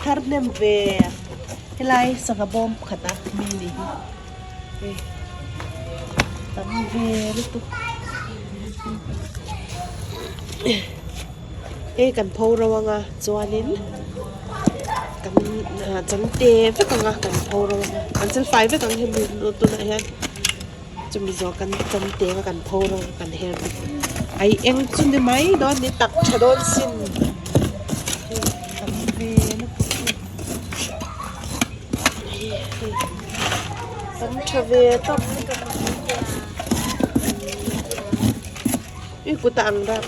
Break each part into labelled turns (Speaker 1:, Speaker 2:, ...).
Speaker 1: thar hnem ve helai sangha bawm pakhat a mi ni hi hei tam ve lutuk hei kan pho ro anga chuanin kan changte vek anga kan pho ro anga kan silfai vek ang hemi tunah hian. Chumi zawh kan chan teng a kan pho rawng kan her bawk ai eng chu ni mai dawn ni tak tha dawn sin hei tam ve lutuk hi hei tam tha ve tawp i kut a ang deuh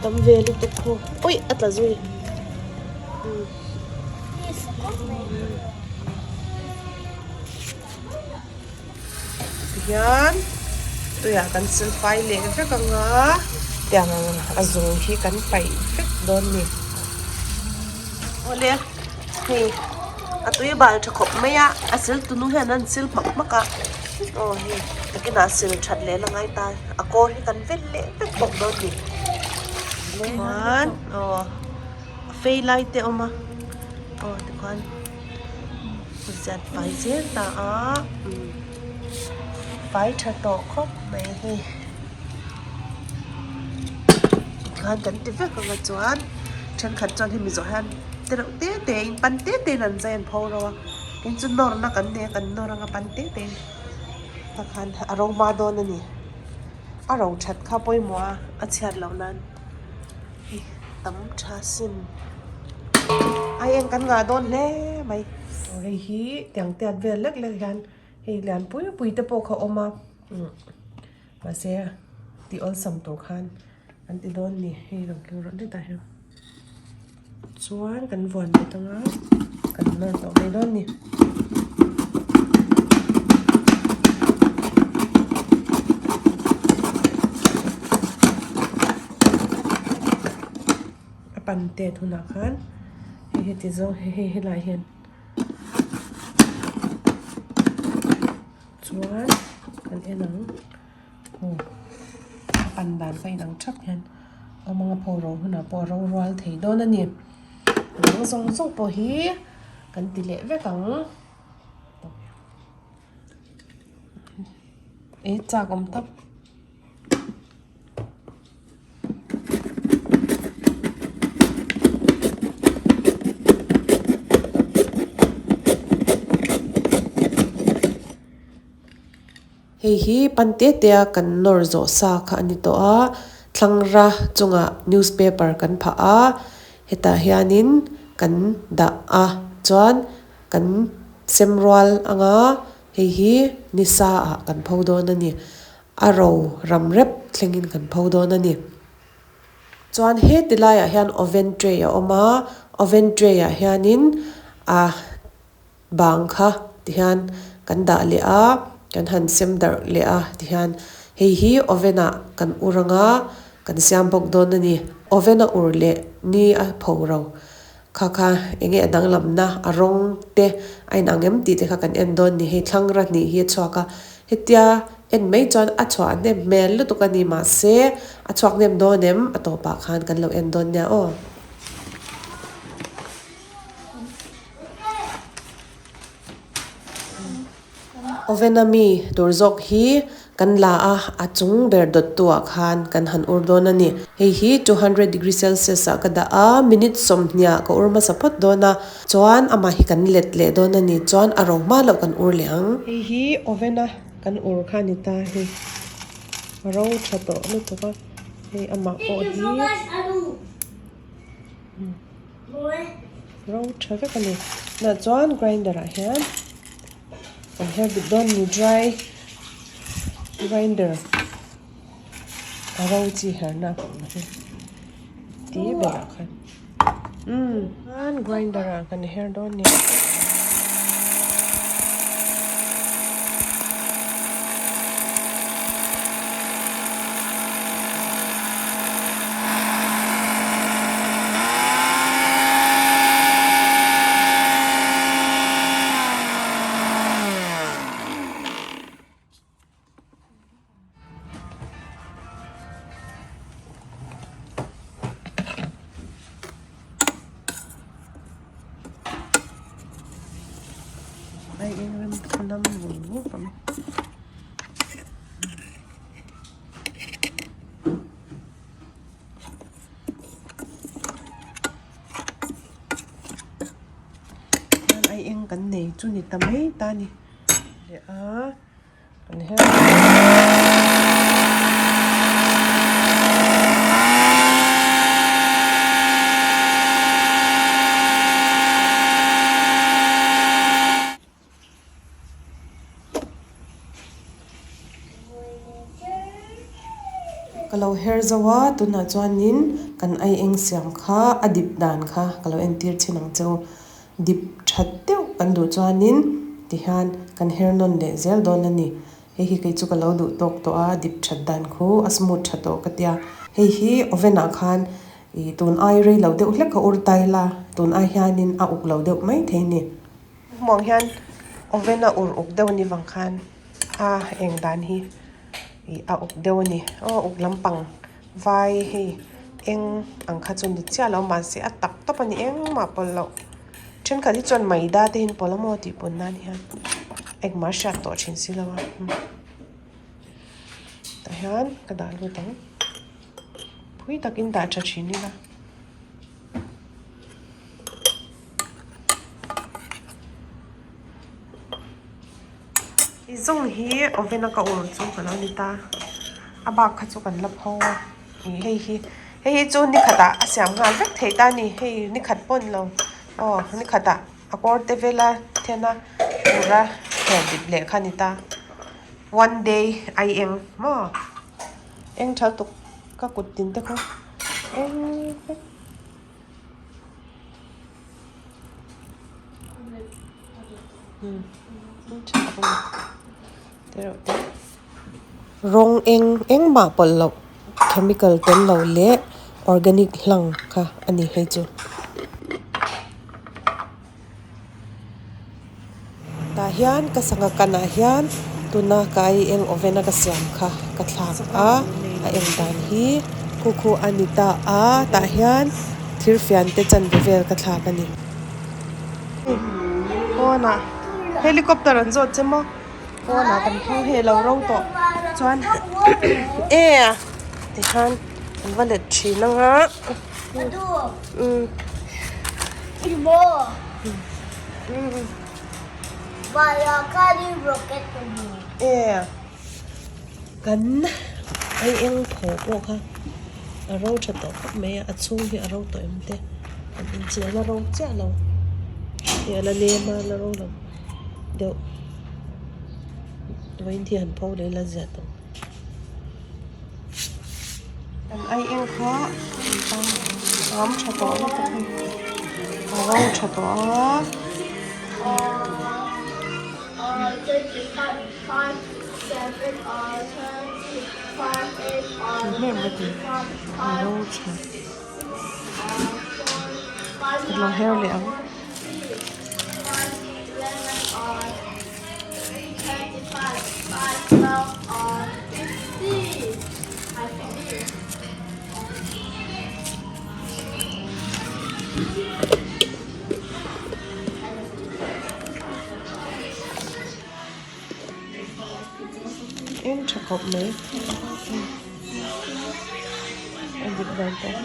Speaker 1: tam ve lutuk khu ui a tla zui. Tihian tuiah kan sil fai leh vek ang a tiang ang a zung hi kan paih vek dawn a ni. Awle hei a tui bal tha khawp mai a a sil tunu hian an sil hmak hmak a aw hei takinah sil that leh la ngai ta a kawr hi kan vel leh vek bawk dawn a ni. Chuan aw. A fei lai te a awm a aw tikhuan ziat fai zel ta a fai tha tawh khawp mai hei tikhan kan ti vek ang a chuan thenkhat chuan hemi zawh hian te reuh te te in pan te te in an zai an pho ro a tin chu nawr na kan nei a kan nawr anga pan te te in takhan a ro hma dawn a ni a ro that kha pawimawh a a chhiat loh nan. Hei tam tha sin ai eng kan ngah dawn hle mai hei hi tiang tiat vel lek lek hian hei lian pui pui te pawh kha a awm a mahse tih awlsam tur khan an ti dawn a ni hei lo keng rawh daih tah hian chuan kan vuan bet anga kan nawr tawh mai dawn a ni. A pan tet hunah khan hei heti zawng hei hei helaiah hian chuan kan en ang aw a pan dan kha inang thap hian awm anga pho ro hunah pawh a ro rual thei dawn a ni a dang zawng zawng pawh hi kan ti leh vek ang eh chak awm tak.
Speaker 2: Hei hi pan te te a kan nawr zawh sa kha a ni tawh a thlangra chungah newspaper kan phah a hetah hianin kan dah a chuan kan sem rual anga hei hi ni sa ah kan pho dawn a ni. A ro ram rep thlengin kan pho dawn a ni. Chuan heti laiah hian oven tray a awm a, oven tray ah hianin a bang kha tihian kan dah leh a, kan han sem darh leh a tihian hei hi oven ah kan ur anga kan siam bawk dawn a ni. Oven a ur leh ni a pho ro kha kha eng nge a danglamna a rawng te a inang em tih te kha kan en dawn ni hei thlang ra hnih hi a chhuak a hetia en mai chuan a chhuah hnem hmel lutuk a ni mahse a chhuak hnem dawn em a tawpah khan kan lo en dawn nia aw. Oven a mi tur zawk hi kan la a, a chung ber dawt tu ah khan kan han ur dawn a ni. Hei hi 200 degree celsius ah ka dah a, minute sawmhniah ka ur hmasa phawt dawn a, chuan amah hi kan let leh dawn a ni, chuan a ro hma loh kan ur leh ang.
Speaker 1: Hei hi oven a kan ur kha a ni ta hei, a ro tha tawh lutuk a, hei amah pawh hi ro tha vek a ni. Tunah chuan grinder ah hian. Kan her dik dawn ni dry grinder a ro chi herna ang hi ti berah khan umm chuan grinder ah kan her dawn ni. Ai eng rem khaw nam vur vur tawh mai. Hian ai eng kan nei chu ni ta mai ta a ni leh a kan her
Speaker 2: Ka lo her zo a, tunah chuanin kan ai eng siam kha a dip dan kha ka lo entir thin ang che u. Dip that deuh kan duh chuanin tihian kan her nawn leh zel dawn a ni. Hei hi kei chu ka lo duh tawk tawh a, dip that dan khu a smooth tha tawh ka tia. Hei hi oven ah khan ih tun ai rei lo deuh hlek a ur tai la, tun ai hianin a uk lo deuh mai thei a ni.
Speaker 1: Hmuang hian oven a ur uk deuh a ni vang khan a eng dan hi ih a uk deuh a ni aw uk lampang vai hei eng ang kha chu ni chiah lo mahse a tak tawp a ni engmah pawlh loh thenkhat hi chuan maida te hi an pawlh a maw tih pawn nan hian engmah a hriat tawh thin si lo a tah hian ka dah lut ang phui takin dah tha thin ila. I zawng hi oven a ka ur chu ka lo ni ta a bak kha chu kan la pho a ih hei hi hei hi chu ni khatah a siam nghal vek theih ta a ni hei ni khat pawh a ni lo aw ni khatah a kawr te vela then a ur a her dip leh kha a ni ta one day ai eng maw eng tha lutuk ka kut tin te kha eng vek.
Speaker 2: Rawng eng engmah pawlh loh chemical tel lo leh organic hlang kha a ni hei chu. Tah hian ka sangha kanah hian tuna ka ai eng oven a ka siam kha ka thlak a a eng dan hi khu khu a ni ta a tah hian thir fian te chanve vel ka thlak a ni.
Speaker 1: Pawnah helicopter an zawt che maw pawnah kan phu hei lo ro tawh chuan e tikhan an va let thin anga. Kan ei eng thaw pawh kha a ro tha tawh khawp mai a a chhung hi a ro tawh em te kan inchei a la ro chiah lo hei a la lem a la ro lo deuh vawiin hi han pho leh ila zia tawh.
Speaker 2: Kan ai eng kha a awm tha tawh lutuk hei a ro tha tawh a. A ro tha ka lo her leh ang.
Speaker 1: Eng tha khawp mai a dik dan pawh.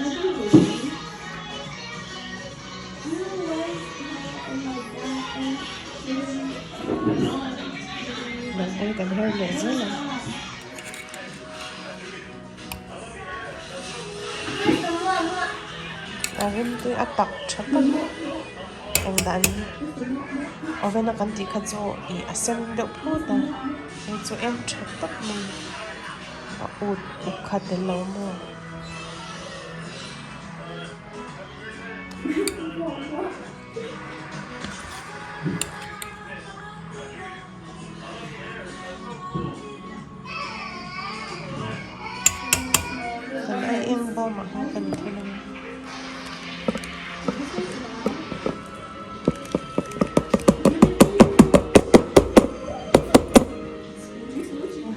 Speaker 2: Dang kan her leh zel a.
Speaker 1: A rim te a tak tha tak eng dan oven a kan tih kha chu ih a sen deuh phut a hei chu eng tha tak mai a ut uk kha tel lo maw.
Speaker 2: Kan ai eng bawm ah khan kan thil a ni.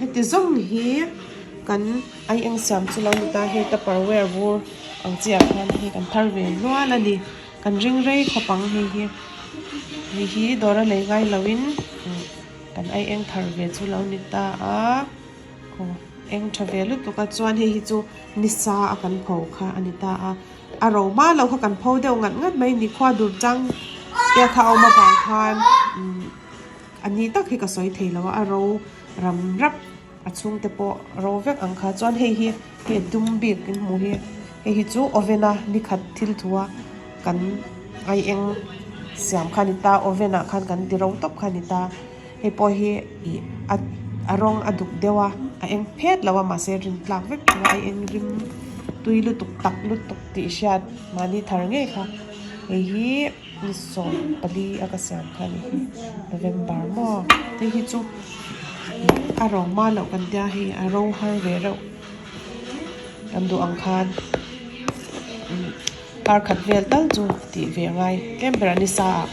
Speaker 1: Heti zawng hi kan ai eng siam chu lo ni ta hei tupperware vur ang chi ah khan hei kan thar ve nual a ni kan ring rei khawp ang hei hi. Hei hi dawr a lei ngai loin kan ai eng thar ve chu lo ni ta a khaw eng tha ve lutuk a chuan hei hi chu nisa a kan pho kha a ni ta a a ro hma loh kha kan pho deuh ngat ngat mai ni khua dur chang te kha a awm avang khan a ni tak hi ka sawi thei lo a a ro ram rap. A chhungte pawh ro vek ang kha chuan hei hi hei dum bik in hmuh hi hei hi chu oven a nikhat thil thu a kan ai eng siam kha a ni ta oven ah khan kan ti ro tawp kha a ni ta hei pawh hi ih a a rawng a duk deuh a a eng phet lo a mahse rin tlak vek chu a eng rim tui lutuk tak lutuk tih hriat mahni thar ngei kha hei hi ni 14 a ka siam kha a ni hi November maw hei hi chu a ro hma loh kan tia hei a ro har ve reuh kan duh ang khan kar khat vel tal chu tih ve a ngai tlem ber a ni sa ah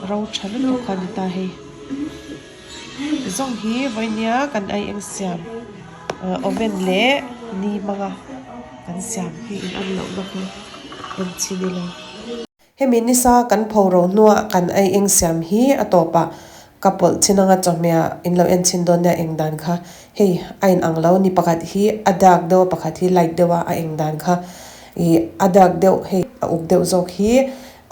Speaker 1: ro tha lutuk kha a ni ta hei zawng hi vawinia kan ai eng siam oven leh ni hmanga kan siam hi in an lohna kha en chhin ila.
Speaker 2: Hemi nisa kan pho ro hnuah kan ai eng siam hi a tawpah ka pawlh chin anga chawhmeh in lo en chhin dawn nia eng dan kha hei a in ang lo ni pakhat hi a dark deuh a pakhat hi light deuh a a eng dan kha ih a dark deuh hei a uk deuh zawk hi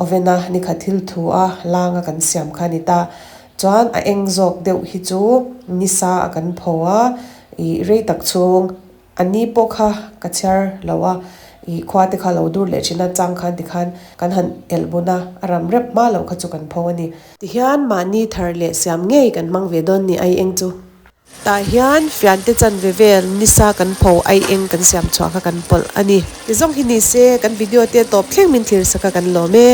Speaker 2: oven a nikhat thil thu a lang a kan siam kha a ni ta chuan a eng zawk deuh hi chu nisa a kan pho a ih rei tak chhung A ni pawh kha ka chhiar lo a, ih khua te kha lo dur leh thin a, chang khan tikhan kan han elh bun a, a ram rep hma loh kha chu kan pho a ni. Tihian mahni thar leh siam ngei kan hmang ve dawn ni ai eng chu. Tah hian fiante chanve vel nisa kan pho ai eng kan siam chhuah kha kan pawlh a ni. Ti zawng hi ni se kan video te tawp thleng min thlir sak a kan lawm e.